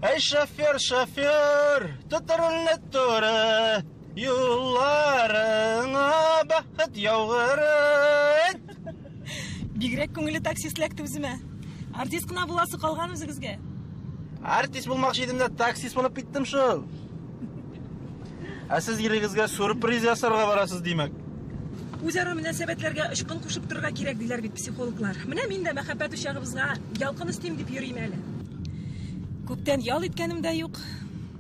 Әй, шофер, шофер, тот рульне туры, юлларыңа бәхет яугыры. Бигрәк күңелле таксист эләкте үземә. Артист кына буласы калган үзегезгә. Артист булмакчы идем дә, таксист булып киттем шул. Ә сез ирегезгә сюрприз ясарга барасыз, димәк. Үзара мөнәсәбәтләргә очкын кушып торырга кирәк, диләр бит психологлар. Менә мин дә мәхәббәт учагыбызга ялкын өстим дип йөрим әле. Күптән ял иткәнем дә юк.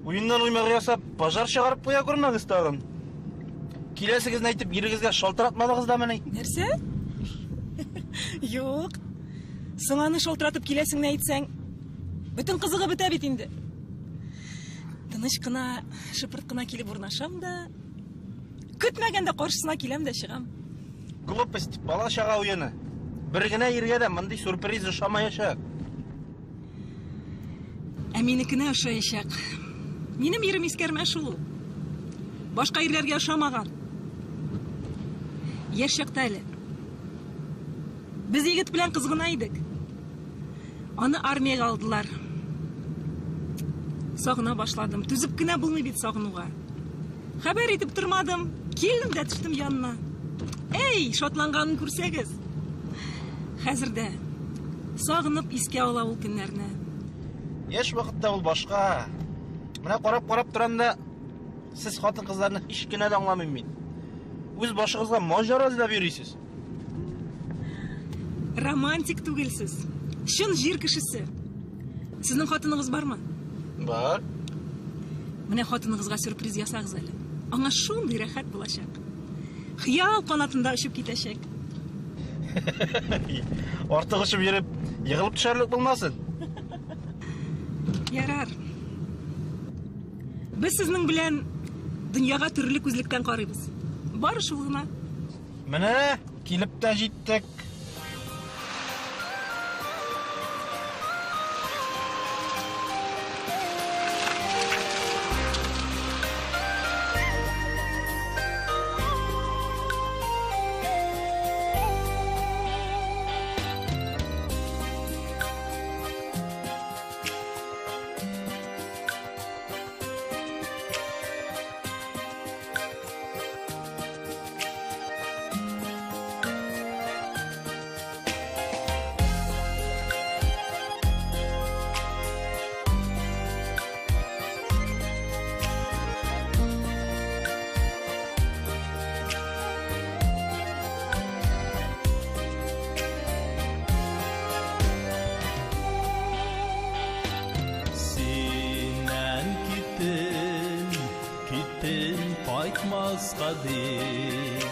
Уеннан уймак ясап, пожар чыгарып куя күрмәгез тагын. Киләсегезне әйтеп, ирегезгә шалтыратмадыгыз да мени? Нәрсә? Юк. Соң аны шалтыратып киләсеңне әйтсәң, бөтен кызыгы бетә бит инде. Тыныч кына, шыпырт кына килеп урнашам да, көтмәгәндә каршысына киләм дә чыгам. Глупость, бала-чага уены. Бер генә иргә дә мондый сюрприз ошамаячак. Ә минекенә ошаячак. Минем ирем искәрмә шул ул. Башка ирләргә ошамаган. Яшь чакта әле. Без егет белән кыз гына идек. Аны армиягә алдылар. Сагына башладым. Түзеп кенә булмый бит сагынуга. Хәбәр итеп тормадым. Килдем дә төштем янына. Эй, шатланганын күрсәгез. Хәзер дә сагынып искә ала ул көннәрне. Яшь вакытта ул башка. Менә карап-карап торам да, сез хатын-кызларны һич кенә дә аңламыйм мин. Үз башыгызга маҗара эзләп йөрисез. Романтик түгелсез. Чын җир кешесе. Сезнең хатыныгыз бармы? Бар. Менә хатыныгызга сюрприз ясагыз әле. Аңа шундый рәхәт булачак. Хыял канатында очып китәчәк. Артык очып йөреп, егылып төшәрлек булмасын. Ярар. Без сезнең белән дөньяга төрле күзлектән карыйбыз. Бары шул гына. Менә килеп тә җиттек. Синнән киттем, киттем кайтмаска дип.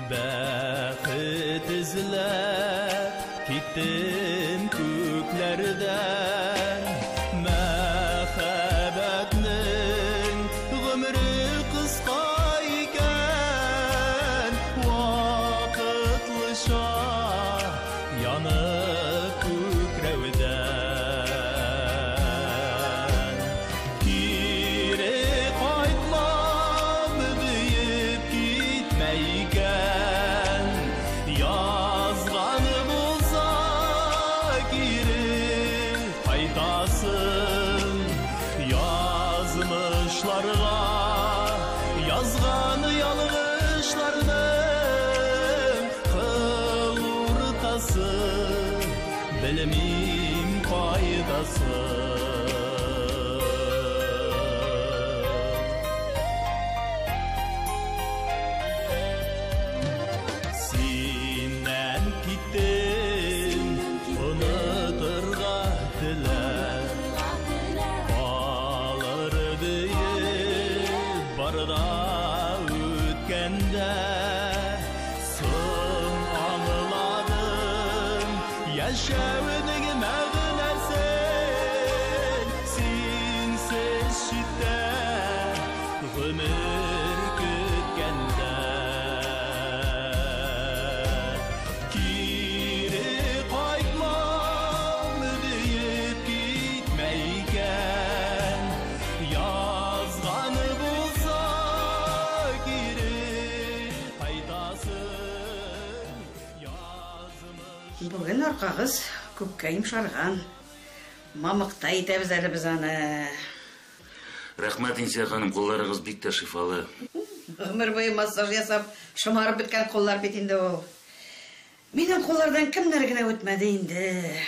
Бәхет эзләп киттем күкләрдән. Мәхәббәтнең гомере кыска икән, вакытлыча янып күкрәүдән. Кире кайтмам диеп китмә икән, язганы булса кире кайтасың. Язмышларга язган ялгышларның кыл уртасы, белмим кайдасы. Синнән киттем, онытырга теләп, калыр диеп барда үткәндә. Соң аңладым яшәүнең мәгънәсен, синсез читтә гомер көткәндә. Кире кайтмам диеп китмә икән, язганы булса кире кайтасың. Язмыш Бүген аркагыз күпкә йомшарган. Мамыкта итәбез әле без аны. Рәхмәт, Инсия ханым, кулларыгыз бик тә шифалы. Гомер буе массаж ясап, шомарып беткән куллар бит инде ул. Минем куллардан кемнәр генә үтмәде инде.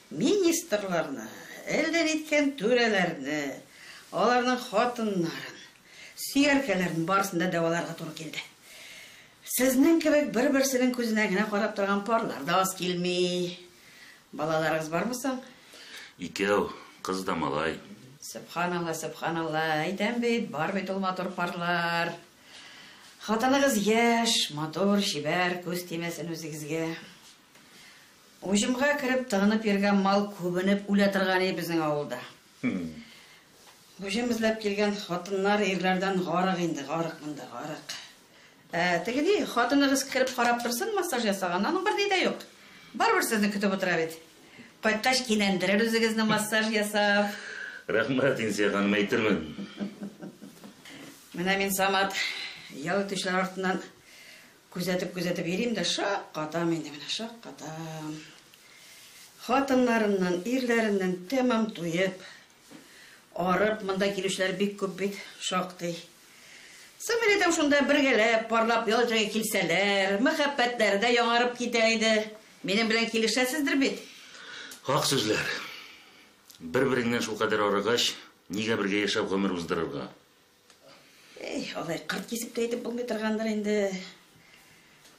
Министрларны, әлдән иткән түрәләрне, аларның хатыннарын, сөяркәләрен барысын да дәваларга туры килде. Сезнең кебек бер-берсенең күзенә генә карап торган парлар да аз килми. Балаларыгыз бармы соң? Икәү, кыз да малай. Сөбханалла, сөбханалла, әйтәм бит, бар бит ул матур парлар. Хатыныгыз яшь, матур, чибәр, күз тимәсен үзегезгә. Уҗымга кереп тыгынып йөргән мал күбенеп үлә торган иде безнең авылда. Уҗым эзләп килгән хатыннар ирләрдән гарык инде, гарык монда, гарык. Теге ни, хатыныгыз кереп карап торсын, массаж ясаган, аның берни дә юк. Барыбер сезне көтеп утыра бит. Кайткач кинәндерер үзегезне массаж ясап. Рәхмәт, Инсия ханым, әйтермен. Менә мин, Самат, ял итүчеләр артыннан күзәтеп-күзәтеп йөрим дә шаккатам инде, менә шаккатам. Хатыннарыннан, ирләреннән тәмам туеп, арып монда килүчеләр бик күп бит, шактый. Соң мин әйтәм, шунда бергәләп, парлап ял итәргә килсәләр, мәхәббәтләре дә яңарып китәр иде. Минем белән килешәсездер бит? Хак сүзләр. Бер-береңнән шулкадәр арыгач, нигә бергә яшәп гомер уздырырга? Эй, алай кырт кисеп тә әйтеп булмый торгандыр инде.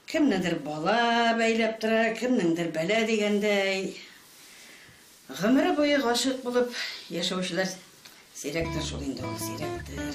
Кемнедер бала бәйләп тора, кемнеңдер бәла дигәндәй. Гомере буе гашыйк булып яшәүчеләр сирәктер шул инде ул, сирәктер.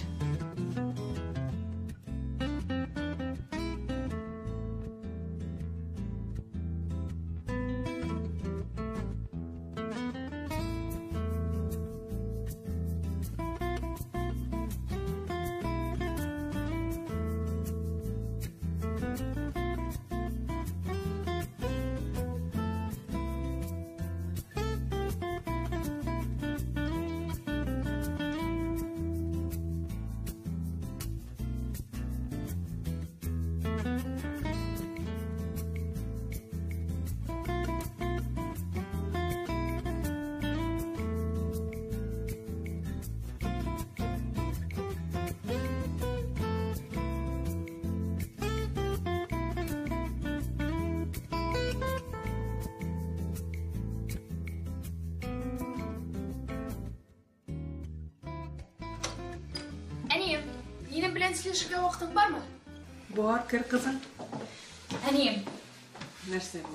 Әнием, минем белән сөйләшергә вакытың бармы? Бар, кер, кызым. Әнием. Нәрсә бу?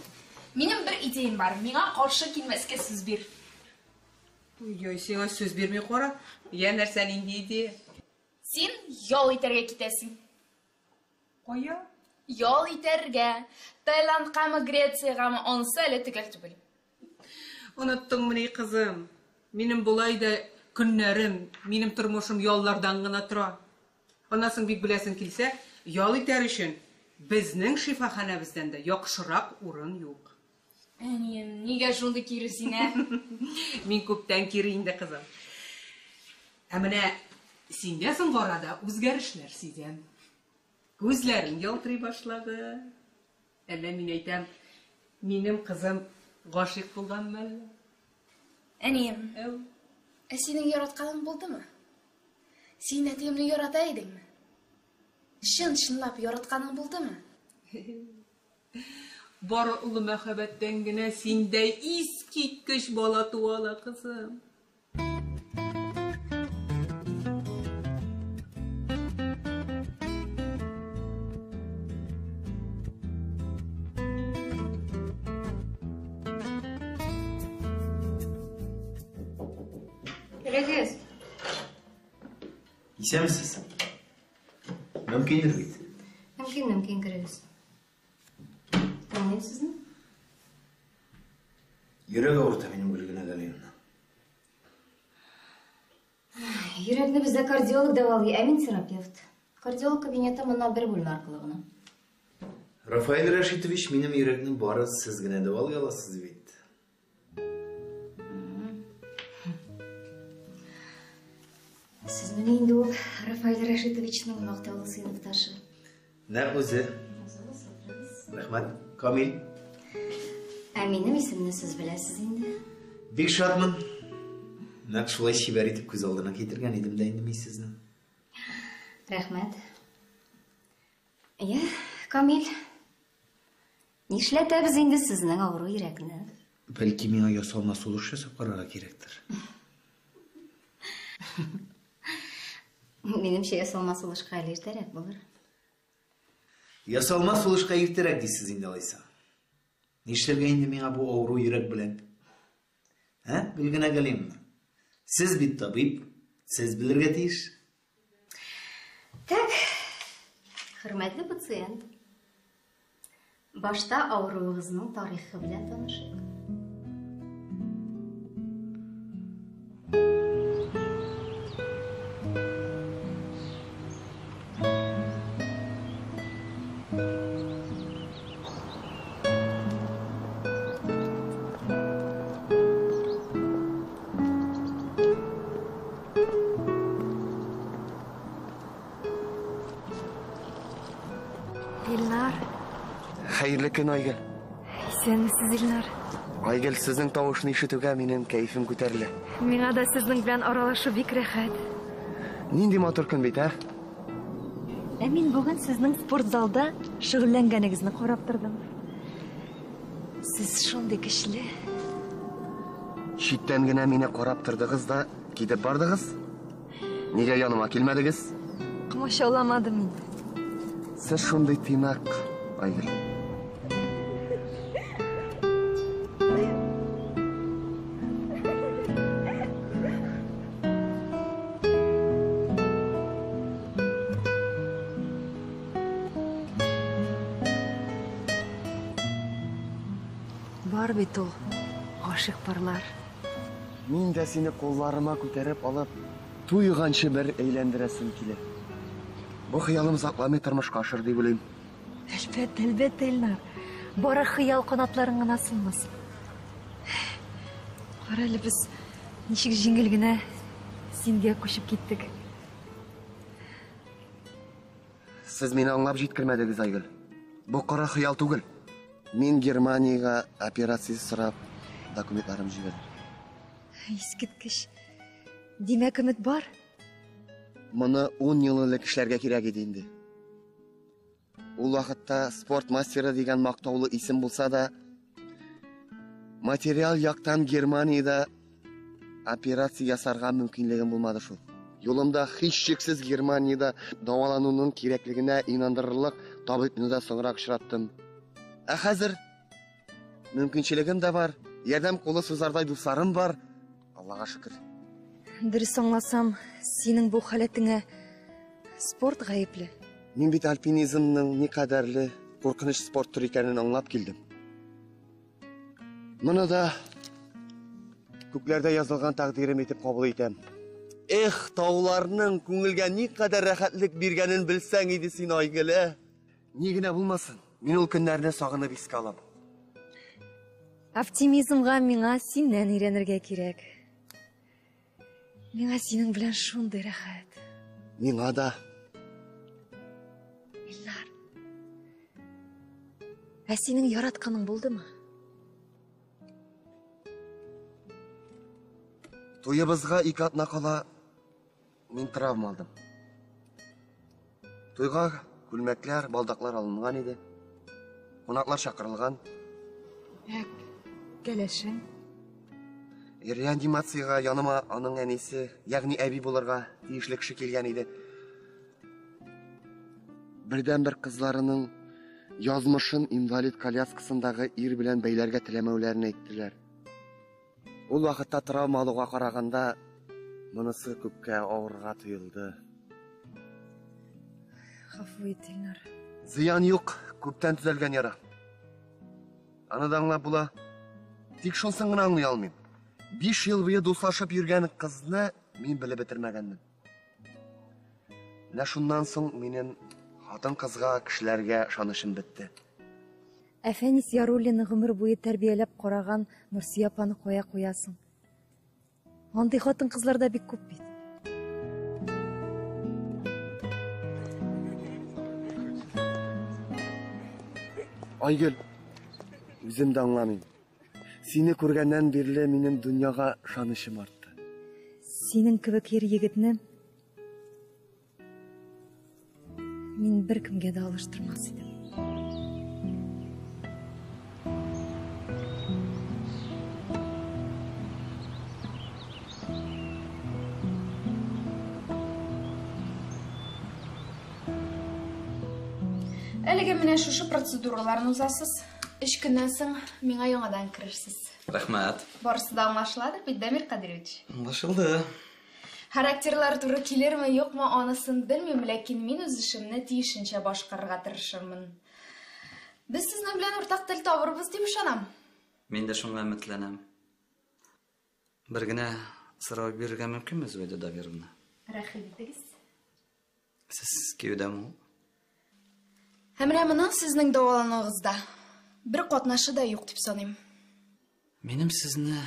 Минем бер идеям бар. Миңа каршы килмәскә сүз бир. Ой, сиңа сүз бирми кара. Я, нәрсә, нинди идея? Син ял итәргә китәсең. Кая? Ял итәргә. Таиландкамы, Грециягәме, анысы әле төгәл түгел. Оныттыңмыни, кызым? Минем болай да көннәрем, минем тормышым яллардан гына тора. Аннан соң бик беләсең килсә, ял итәр өчен безнең шифаханәбездән дә яхшырак урын юк. Әнием, нигә шундый кире син, ә? Мин күптән кире инде, кызым. Ә менә синдә соңгы арада үзгәрешләр сизәм. Күзләрең ялтырый башлады. Әллә мин әйтәм, минем кызым гашыйк булганмы әллә? Әнием, ә синең яратканың булдымы? Син әтиемне ярата идеңме? Чын-чынлап яратканың булдымы? Бары олы мәхәббәттән генә синдәй искиткеч бала туа ала, кызым. Керегез. Исәнмесез. Мөмкиндер бит. Мөмкин, мөмкин, керегез. Тыңлыйм сезне. Йөрәк авырта минем, Гөлгенә Галиевна. Йөрәкне бездә кардиолог дәвалый, ә мин терапевт. Кардиолог кабинеты моннан бер бүлмә аркылы гына. Рафаэль Рәшитович, минем йөрәкне бары сез генә дәвалый аласыз бит. Сез менә инде ул Рафаэль Рәшитовичның мактаулы сыйныфташы. Нәкъ үзе. Рәхмәт. Камил. Ә минем исемне сез беләсез инде. Бик шатмын. Нәкъ шулай чибәр итеп күз алдына китергән идем дә инде мин сезне. Рәхмәт. Әйе, Камил. Нишләтәбез инде сезнең авыру йөрәкне? Бәлки миңа ясалма сулыш ясап карарга кирәктер. Минемчә, ясалма сулышка әле иртәрәк булыр. Ясалма сулышка иртәрәк дисез инде алайса. Нишләргә инде миңа бу авыру йөрәк белән? Ә, Гөлгенә Галимовна? Сез бит табиб, сез белергә тиеш. Так, хөрмәтле пациент. Башта авыруыгызның тарихы белән танышыйк. Илнар. Хәерле көн, Айгөл. Исәнмесез, Илнар. Айгөл, сезнең тавышны ишетүгә минем кәефем күтәрелә. Миңа да сезнең белән аралашу бик рәхәт. Нинди матур көн бит, ә? Ә мин бүген сезнең спортзалда шөгыльләнгәнегезне карап тордым. Сез шундый көчле. Читтән генә мине карап тордыгыз да китеп бардыгыз. Нигә яныма килмәдегез? Комачауламадым инде. Сез шундый тыйнак, Айгөл. Бар бит ул гашыйк парлар. Мин дә сине кулларыма күтәреп алып, туйганчы бер әйләндерәсем килә. Бу хыялым озакламый тормышка ашыр дип уйлыйм. Әлбәттә, әлбәттә, Илнар. Бары хыял канатларың гына сынмасын. Кара әле, без ничек җиңел генә сингә күчеп киттек. Сез мине аңлап җиткермәдегез, Айгөл. Бу коры хыял түгел. Мин Германиягә операция сорап документларым җибәрдем. Искиткеч. Димәк, өмет бар? Моны 10 ел элек эшләргә кирәк иде инде. Ул вакытта спорт мастеры дигән мактаулы исем булса да, материал яктан Германиядә операция ясарга мөмкинлегем булмады шул. Юлымда һичшиксез Германиядә дәвалануның кирәклегенә инандырырлык табибны да соңрак очраттым. Ә хәзер мөмкинчелегем дә бар, ярдәм кулы сузардай дусларым бар. Аллага шөкер. Дөрес аңласам, синең бу халәтеңә спорт гаепле. Мин бит альпинизмның никадәрле куркыныч спорт төре икәнен аңлап килдем. Моны да күкләрдә язылган тәкъдирем итеп кабул итәм. Эх, тауларның күңелгә никадәр рәхәтлек биргәнен белсәң иде син, Айгөл, ә? Ни генә булмасын, мин ул көннәрне сагынып искә алам. Оптимизмга миңа синнән өйрәнергә кирәк. Миңа синең белән шундый рәхәт. Миңа да. Илнар. Ә синең яратканың булдымы? Туебызга 2 атна кала мин травма алдым. Туйга күлмәкләр, балдаклар алынган иде. Кунаклар чакырылган. Ә кәләшең? Реанимациягә яныма аның әнисе, ягъни әби булырга тиешле кеше килгән иде. Бердәнбер кызларының язмышын инвалид коляскасындагы ир белән бәйләргә теләмәүләрен әйттеләр. Ул вакытта травма алуга караганда монысы күпкә авырга тоелды. Гафу ит, Илнар. Зыян юк, күптән төзәлгән яра. Аны да аңлап була. Тик шунысын гына аңлый алмыйм. 5 ел буе дуслашып йөргән кызны мин белеп бетермәгәнмен. Менә шуннан соң минем хатын-кызга, кешеләргә ышанычым бетте. Ә Фәнис Яруллинны гомер буе тәрбияләп караган Нурсия апаны кая куясың? Андый хатын-кызлар да бик күп бит. Айгөл, үзем дә аңламыйм. Сине күргәннән бирле минем дөньяга ышанычым артты. Синең кебек ир егетне мин беркемгә дә алыштырмас идем. Әлегә менә шушы процедураларны узасыз. Өч көннән соң миңа яңадан керерсез. Рәхмәт. Барысы да аңлашыладыр бит, Дамир Кадирович? Аңлашылды. Характерлар туры килерме, юкмы, анысын белмим, ләкин мин үз эшемне тиешенчә башкарырга тырышырмын. Без сезнең белән уртак тел табырбыз дип ышанам. Мин дә шуңа өметләнәм. Бер генә сорау бирергә мөмкинме, Зөбәйдә Дамировна? Рәхим итегез. Сез кияүдәме ул? Ә менә моның сезнең дәвалануыгызда бер катнашы да юк дип саныйм. Минем сезне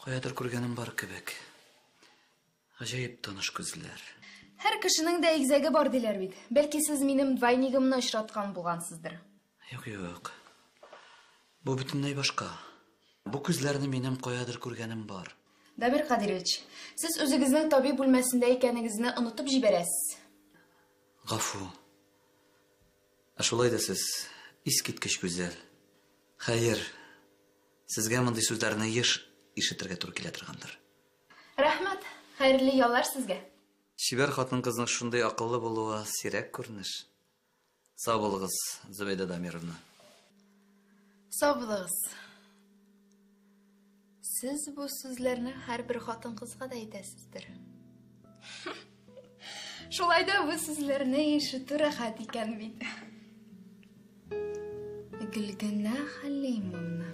каядыр күргәнем бар кебек. Гаҗәеп таныш күзләр. Һәр кешенең дә игезәге бар диләр бит. Бәлки сез минем двойнигымны очраткан булгансыздыр. Юк, юк. Бу бөтенләй башка. Бу күзләрне минем каядыр күргәнем бар. Дамир Кадирович, сез үзегезнең табиб бүлмәсендә икәнегезне онытып җибәрәсез. Гафу. Ә шулай да сез искиткеч гүзәл. Хәер, сезгә мондый сүзләрне еш ишетергә туры килә торгандыр. Рәхмәт. Хәерле яллар сезгә. Чибәр хатын-кызның шундый акыллы булуы сирәк күренеш. Сау булыгыз, Зөбәйдә Дамировна. Сау булыгыз. Сез бу сүзләрне һәрбер хатын-кызга да әйтәсездер. Шулай да бу сүзләрне ишетү рәхәт икән бит. Гөлгенә Хәлимовна.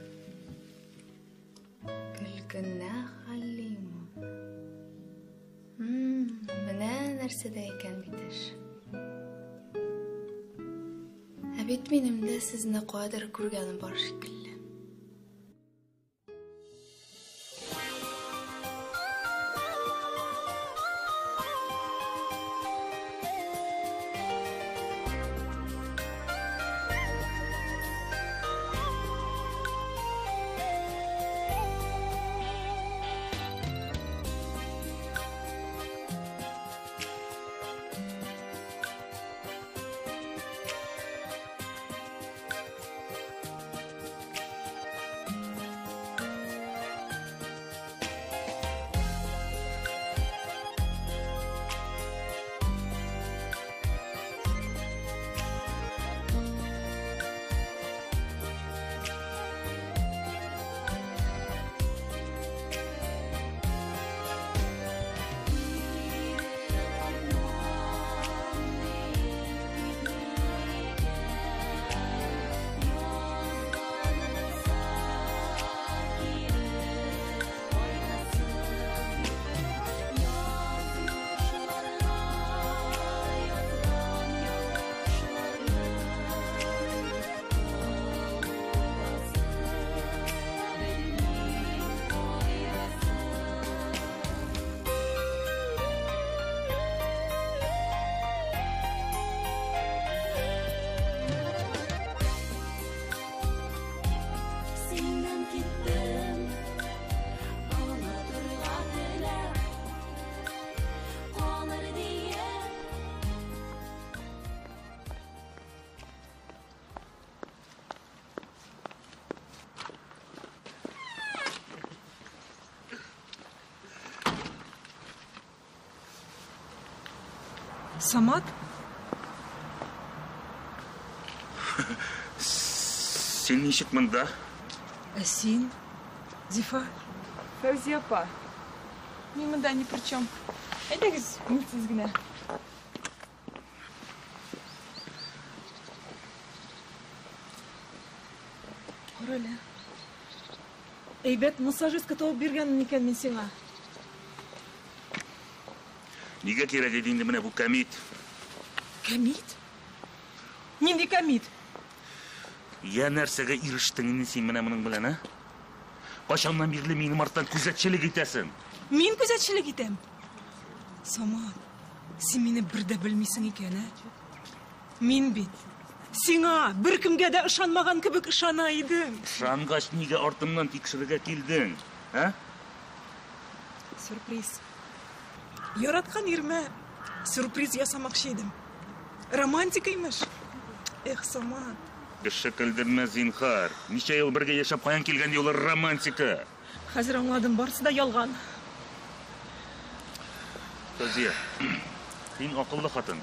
Гөлгенә Хәлимовна. Менә нәрсәдә икән бит эш. Ә бит минем дә сезне каядыр күргәнем бар шикелле. Синнән киттем, онытырга теләп, калыр диеп. Самат? Син ничек монда? Ә син, Зифа? Фәүзия апа, мин монда ни при чем. Әйдәгез, күңелсез генә. Кара әле. Әйбәт массажистка табып биргәнмен икән мин сиңа. Нигә кирәк иде инде менә бу кәмит? Кәмит? Нинди кәмит? Я нәрсәгә ирештең инде син менә моның белән, ә? Кайчаннан бирле минем арттан күзәтчелек итәсең? Мин күзәтчелек итәм. Самат, син мине бер дә белмисең икән, ә? Мин бит Сиңа беркемгә дә ышанмаган кебек ышана идем. Ышангач, нигә артымнан тикшерергә килдең? Ә? Сюрприз. Яраткан ирмә сюрприз ясамакчы идем. Романтика имеш. Эх, Самат. Кеше көлдермә, зинһар. Ничә ел бергә яшәп, каян килгән юлы романтика? Хәзер аңладым, барысы да ялган. Тазия, син акыллы хатын.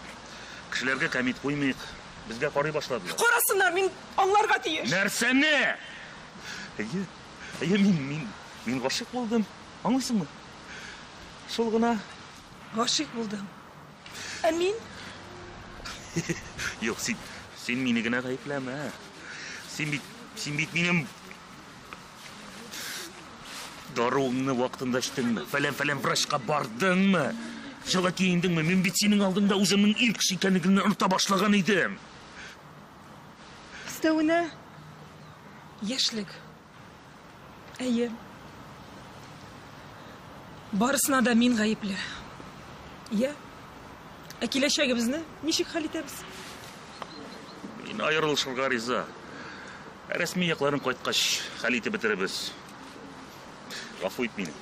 Кешеләргә кәмит куймыйк. Безгә карый башладылар. Карасыннар, мин аңларга тиеш. Нәрсәне? Әйе, әйе, мин гашыйк булдым. Аңлыйсыңмы? Шул гына. Гашыйк булдым. Ә мин? Юк, син мине генә гаепләмә. Син бит минем даруыңны вакытында эчтеңме? Фәлән-фәлән врачка бардыңмы? Җылы киендеңме? Мин бит синең алдыңда үземнең ир кеше икәнлегеңне оныта башлаган идем. Өстәвенә яшьлек. Әйе. Барысына да мин гаепле. Я? Ә киләчәгебезне ничек хәл итәбез? Мин аерылышырга риза. Рәсми якларын кайткач хәл итеп бетерербез. Гафу ит мине.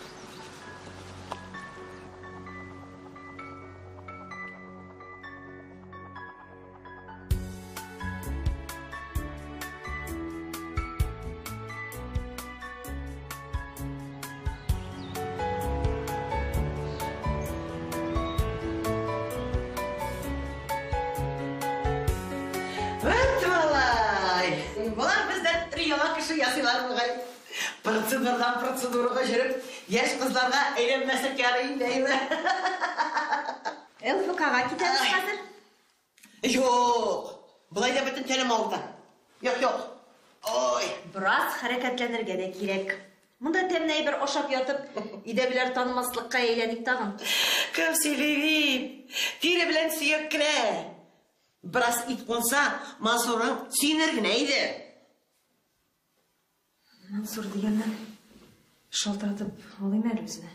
Процедурадан процедурага жүреп, яшь кызларга әйләнмәсәк ярый инде, әйме? ЛФКга китәбез хәзер. Юк, болай да бөтен тәнем авырта. Юк, юк. Ой. Бераз хәрәкәтләнергә дә кирәк. Монда тәмле әйбер ашап ятып, өйдәгеләр танымаслыкка әйләник тагын. Кем сөйли бит? Тире белән сөяк кенә. Бераз ит кунса, Мансурың сөенер генә иде. Мансур дигәннән шалтыратып алыйм әле үзенә.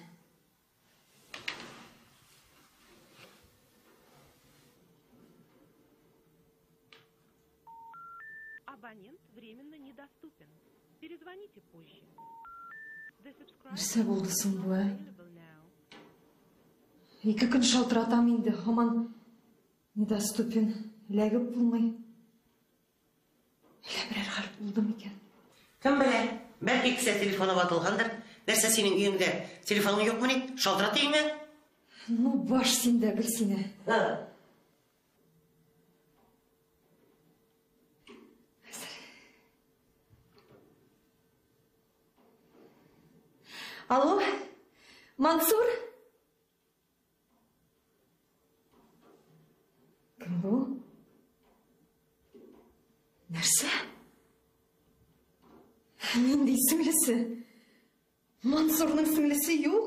Абонент временно недоступен. Перезвоните позже. Нәрсә булды соң бу, ә? Ике көн шалтыратам инде, һаман недоступен, эләгеп булмый. Әллә берәр хәл булды микән? Кем белә, бәлки кесә телефоны ватылгандыр. Нәрсә синең өеңдә? Телефоның юкмыни? Шалтырат өеңә. Ну, баш синдә, Гөлсинә. Алло, Мансур? Кем бу? Нәрсә? Нинди сеңлесе? Мансурның сеңлесе юк.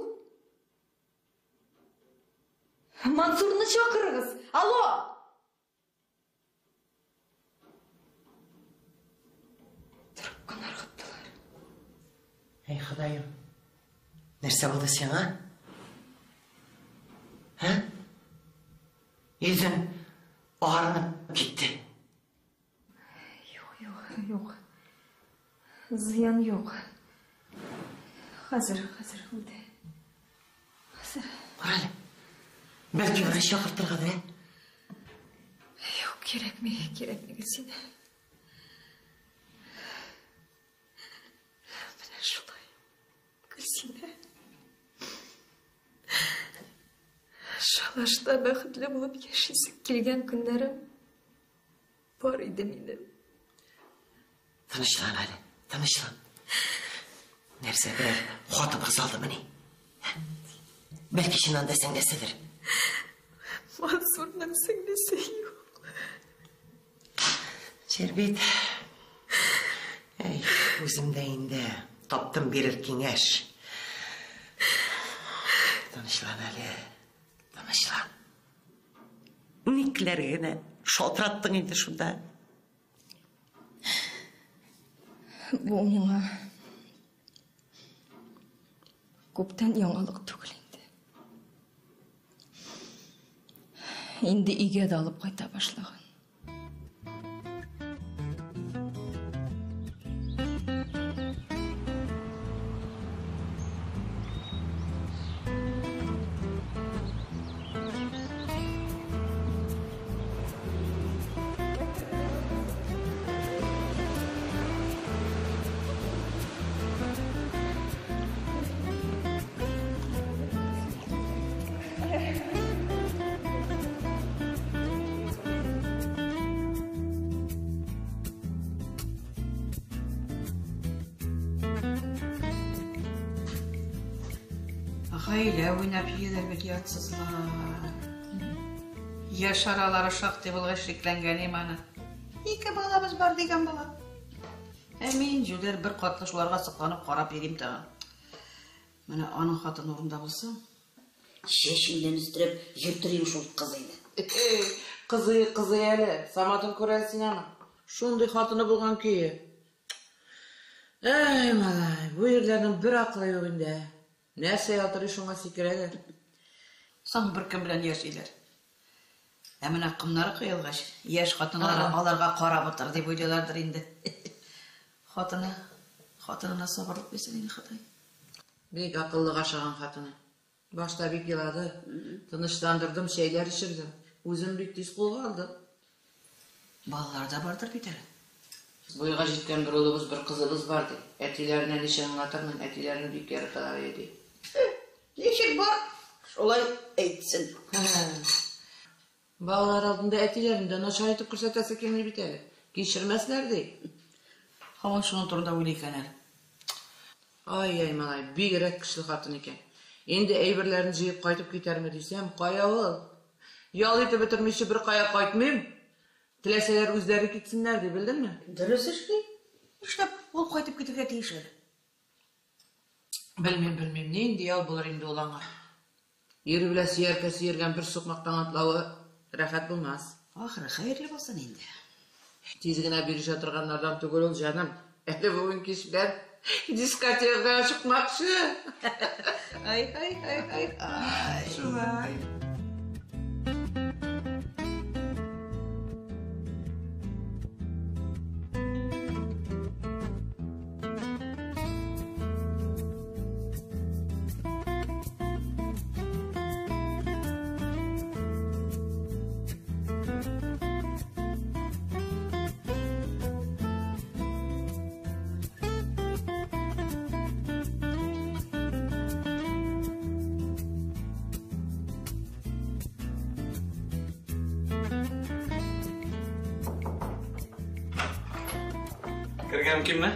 Мансурны чакырыгыз. Алло! Трубканы ыргыттылар. Эй, Ходаем. Нәрсә булды сиңа? Һә? Йөзең агарынып китте. Юк, юк, юк. Зыян юк. Хәзер, хәзер үтә. Хәзер. Карале. Бәлки врач чакыртыргадыр, ә? Юк, кирәкми, кирәкми, Гөлсинә. Менә шулай, Гөлсинә. Шалашта бәхетле булып яшисе килгән көннәрем бар иде минем. Тынычлан әле, тынычлан. Нәрсә, берәр хатын-кыз алдымыни? Бәлки чыннан да сеңлеседер. Мансурның сеңлесе юк. Чер бит. Әй, үзем дә инде таптым бирер киңәш. Тынычлан әле, тынычлан. Никләр генә шалтыраттың инде шунда. Бу миңа күптән яңалык түгел инде. Инде өйгә дә алып кайта башлаган. Гаилә уйнап йөриләр бит ятсызлар. Яшь аралары шактый булгач шикләнгән аны. Ике балабыз бар дигән бала. Ә мин җүләр бер катлы шуларга сокланып карап йөрим тагын. Менә аның хатыны урында булса, чәчеңнән өстерәп йөртер шул кызыйны. Кызый, кызый әле. Саматын күрәсең аны. Шундый хатыны булган көе. Әй, малай, бу ирләрнең бер акылы юк инде. Нәрсә ялтырый шуңа сикерәләр. Соң бер кем белән яшиләр. Ә менә комнары коелгач, яшь хатыннары аларга карап утыр дип уйлыйлардыр инде. Хатыны, хатынына сабырлык бирсен инде Ходай. Бик акыллыга ошаган хатыны. Башта бик елады. Тынычландырдым, чәйләр эчердем. Үзем бик тиз кулга алдым. Балалар да бардыр бит әле. Буйга җиткән бер улыбыз, бер кызыбыз бар ди. Әтиләренә ничек аңлатырмын, әтиләрен бик яраталар ди. Ничек бар, шулай әйтсен. Балалар алдында әтиләрен дә начар итеп күрсәтәсе килми бит әле. Кичермәсләр ди. Һаман шуның турында уйлый икән әле. Ай-яй, малай, бигрәк көчле хатын икән. Инде әйберләрен җыеп кайтып китәрме дисәм, кая ул? Ял итеп бетермичә бер кая кайтмыйм. Теләсәләр үзләре китсеннәр ди, белдеңме? Дөрес эшли. Нишләп ул кайтып китергә тиеш әле? Белмим, белмим, нинди ял булыр инде ул аңа. Ире белән сөяркәсе йөргән бер сукмактан атлавы рәхәт булмас. Ахыры хәерле булсын инде. Тиз генә бирешә торганнардан түгел ул, җаным. Әле бүген кич белән дискотекага чыкмакчы. Ай, ай, ай, ай, ай. Шулай. Керергә мөмкинме?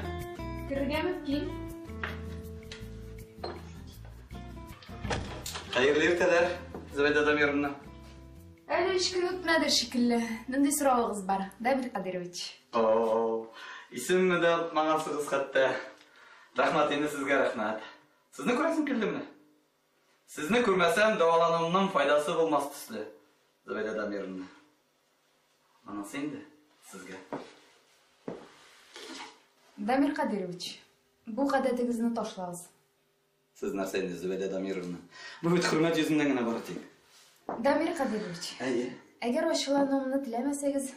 Керергә мөмкин. Хәерле иртәләр, Зөбәйдә Дамировна. Әле өч көн үтмәде шикелле. Нинди соравыгыз бар, Дамир Кадырович? О, исемемне дә онытмагансыгыз хәтта. Рәхмәт инде сезгә, рәхмәт. Сезне күрәсем килде менә. Сезне күрмәсәм, дәвалануымның файдасы булмас төсле, Зөбәйдә Дамировна. Анысы инде сезгә. Дамир Кадырович, бу гадәтегезне ташлагыз. Сез нәрсә инде, Зөбәйдә Дамировна? Бу бит хөрмәт йөзеннән генә бары тик. Дамир Кадырович, Әйе. әгәр ачулануымны теләмәсәгез,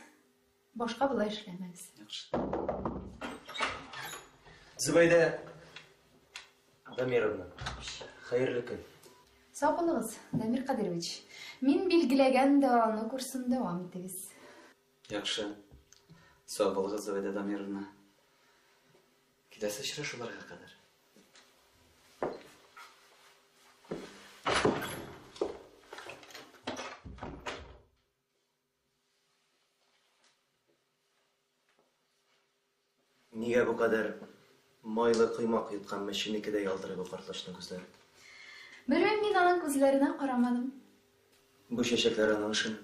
башка болай эшләмәгез. Зөбәйдә Дамировна, хәерле көн. Сау булыгыз, Дамир Кадырович. Мин билгеләгән дәвалану курсын дәвам итегез. Яхшы. Сау булыгыз, Зөбәйдә Дамировна. Киләсе очрашуларга кадәр. Нигә бу кадәр майлы коймак йоткан мәченекедәй ялтырый бу картлачның күзләре? Белмим, мин аның күзләренә карамадым. Бу чәчәкләр аның эшеме?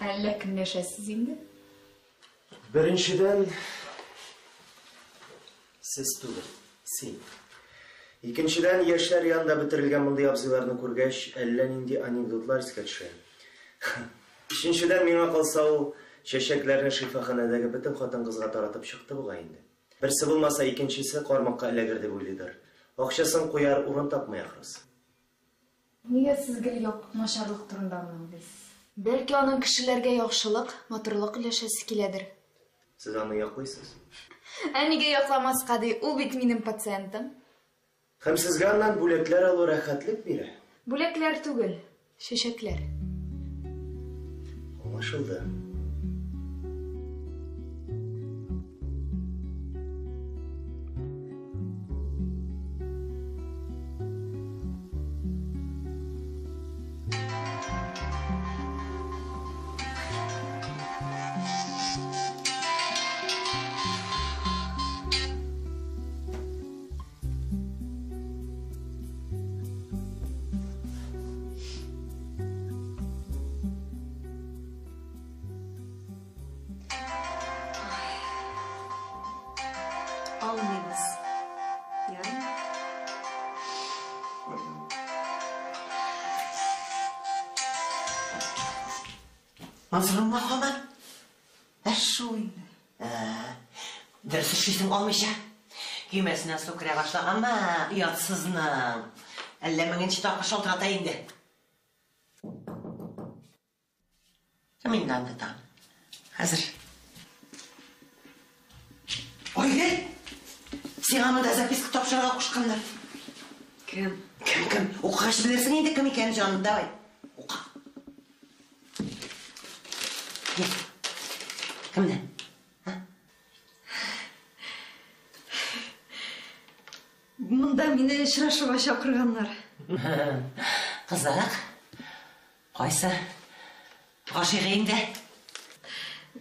Әллә көнләшәсез инде? Беренчедән, сез түгел, син. Икенчедән, яшьләр янында бетерелгән мондый абзыйларны күргәч, әллә нинди анекдотлар искә төшә. Өченчедән, миңа калса ул чәчәкләрне шифаханәдәге бөтен хатын-кызга таратып чыкты бугай инде. Берсе булмаса, икенчесе кармакка эләгер дип уйлыйдыр. Акчасын куяр урын тапмый ахрысы. Нигә сез гел юк начарлык турында гына уйлыйсыз? Бәлки аның кешеләргә яхшылык, матурлык өләшәсе киләдер. Сез аны яклыйсыз. Ә нигә якламаска ди? Ул бит минем пациентым. Һәм сезгә аннан бүләкләр алу рәхәтлек бирә. Бүләкләр түгел, чәчәкләр. Аңлашылды. Мансурыңмы һаман? Ә шул инде. Дөрес эшлисең алмыйча. Көймәсенә су керә башлаганмы, оятсызның? Әллә меңенче тапкыр шалтырата инде. Кем инде анда тагын? Хәзер. Айгөл! Сиңа монда записка тапшырырга кушканнар. Кем? Кем, кем? Укыгач белерсең инде кем икәнен, җаным, давай. Укы. Йә. Кемнән? Монда мине очрашуга чакырганнар. Кызык. Кайсы? Гашыйгы инде.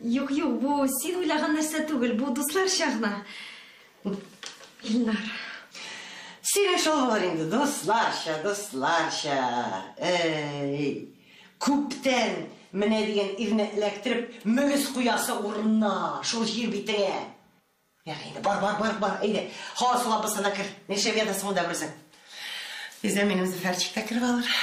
Юк, юк, бу син уйлаган нәрсә түгел, бу дусларча гына. Илнар. Синең шул булыр инде, дусларча, дусларча. Әй, күптән менә дигән ирне эләктереп, мөгез куясы урынына, шул җир битеңә. Ярый инде, бар, бар, бар, бар, әйдә. Һава сулап булса да кер. Нишләп ятасың монда берүзең? Тиздән минем Зөфәрчек тә кереп алыр.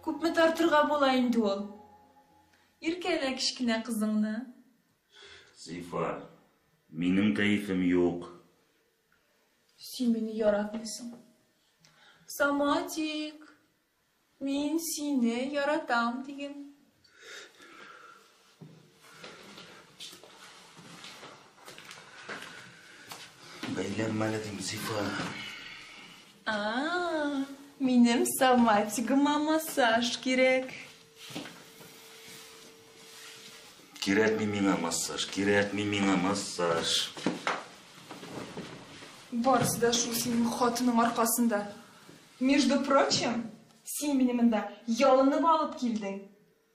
Күпме тартырга була инде ул? Иркәлә кечкенә кызыңны. Зифа, минем кәефем юк. Син мине яратмыйсың. Саматик, мин сине яратам диген. Бәйләнмә әле дим, Зифа. А, минем Саматигыма массаж кирәк. Кирәкми миңа массаж, кирәкми миңа массаж. Барысы да шул синең хатының аркасында. Между прочим, син мине монда ялынып алып килдең.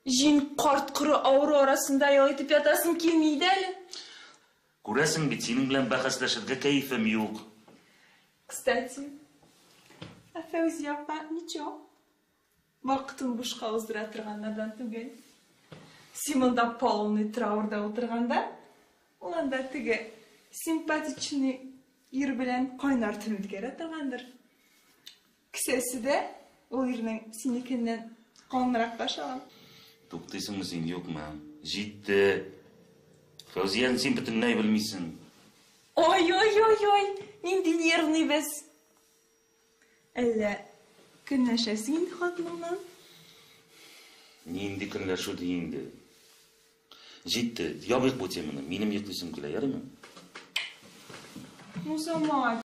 Җин карт-коры авыру арасында ял итеп ятасым килми иде әле. Күрәсең бит, синең белән бәхәсләшергә кәефем юк. Кстати, ә Фәүзия апа ничего. Вакытын бушка уздыра торганнардан түгел. Син монда полный траурда утырганда, ул анда теге симпатичный ир белән кайнар төн үткәрә торгандыр. Кесәсе дә ул ирнең синекеннән калынрак та шаган. Туктыйсыңмы син, юкмы? Җитте. Фәүзияне син бөтенләй белмисең. Ой-ой-ой-ой, нинди нервный без. Әллә көнләшәсең инде хатыныңнан? Нинди көнләшү ди инде? Җитте, ябыйк бу теманы. Минем йоклыйсым килә, ярыймы? Ну, Самат.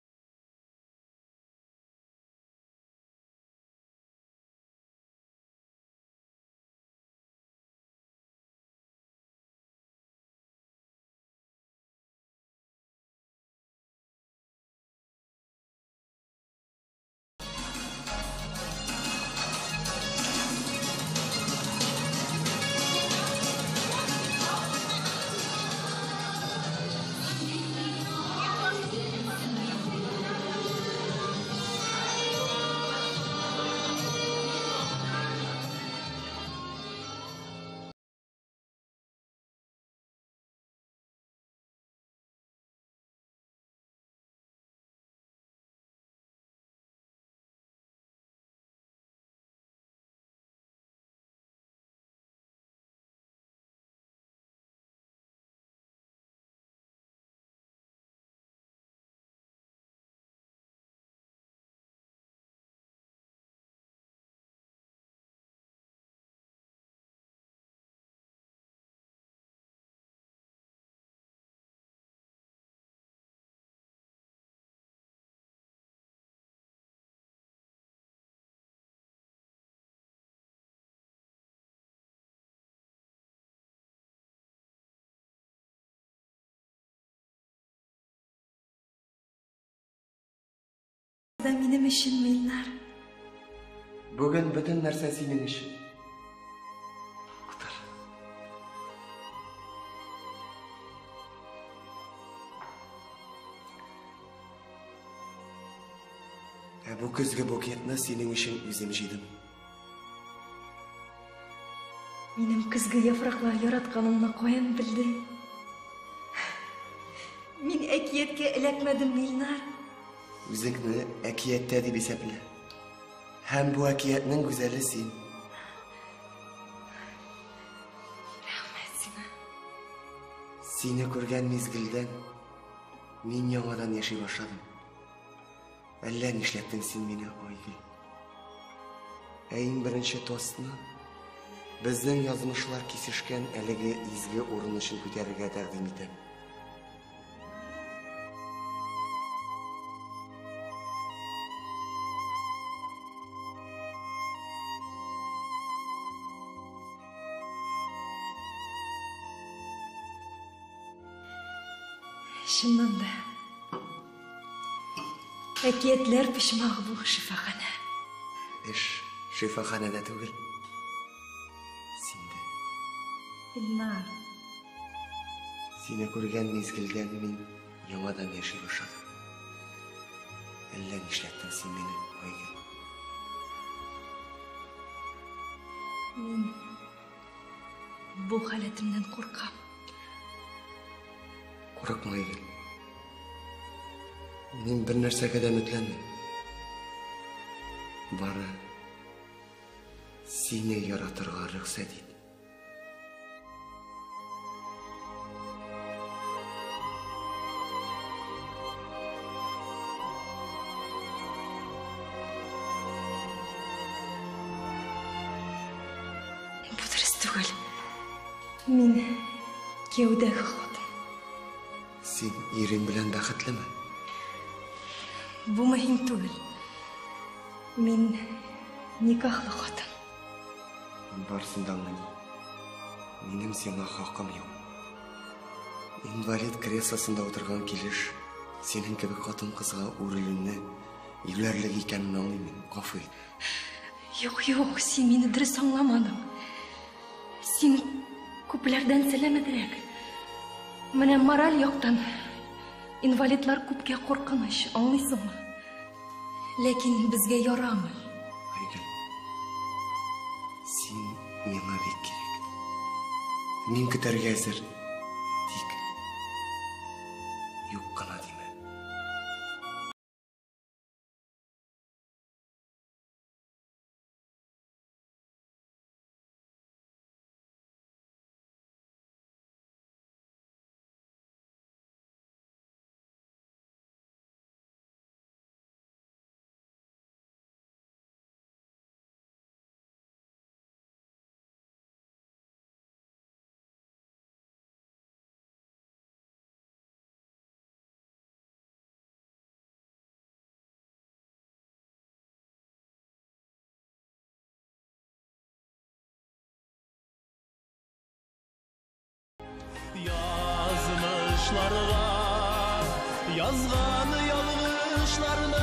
Да минем өчен, Илнар. Бүген бөтен нәрсә синең өчен. Утыр. Ә бу көзге букетны синең өчен үзем җыйдым. Минем көзге яфраклар яратканымны каян белдең? Мин әкияткә эләкмәдем, Илнар. Үзеңне әкияттә дип исәплә. Һәм бу әкиятнең гүзәле син. Рәхмәт сиңа. Сине күргән мизгелдән мин яңадан яши башладым. Әллә нишләттең син мине, Айгөл. Ә иң беренче тостны безнең язмышлар кисешкән әлеге изге урын өчен күтәрергә тәкъдим итәм. Чыннан да, әкиятләр почмагы бу шифаханә. Эш шифаханәдә түгел. Синдә. Илнар. Сине күргән мизгелдән мин яңадан яши башладым. Әллә нишләттең син мине, Айгөл. Мин бу халәтемнән куркам. Курыкма, Айгөл. Мин бер нәрсәгә дә өметләнмим. Бары Сине яратырга рөхсәт ит. Бу дөрес түгел. Мин кияүдәге хатын. Син ирең белән бәхетлеме? Бу мөһим түгел. Мин никахлы хатын. Мин барысын да аңлыйм. Минем сиңа хакым юк. Инвалид креслосында утырган килеш, синең кебек хатын-кызга үрелүне юләрлек икәнен аңлыйм мин. Гафу ит. Юк, юк, син мине дөрес аңламадың. Син күпләрдән сәламәтрәк. Менә мораль яктан инвалидлар күпкә куркыныч, аңлыйсыңмы? Ләкин безгә ярамый. Айгөл, син миңа бик кирәк. Мин көтәргә әзер. Тик юк кына димә. Язмышларга язган ялгышларның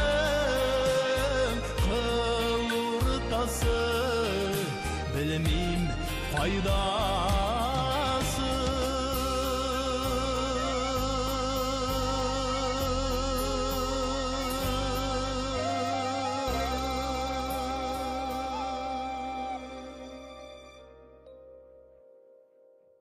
кыл уртасы, белмим кайда.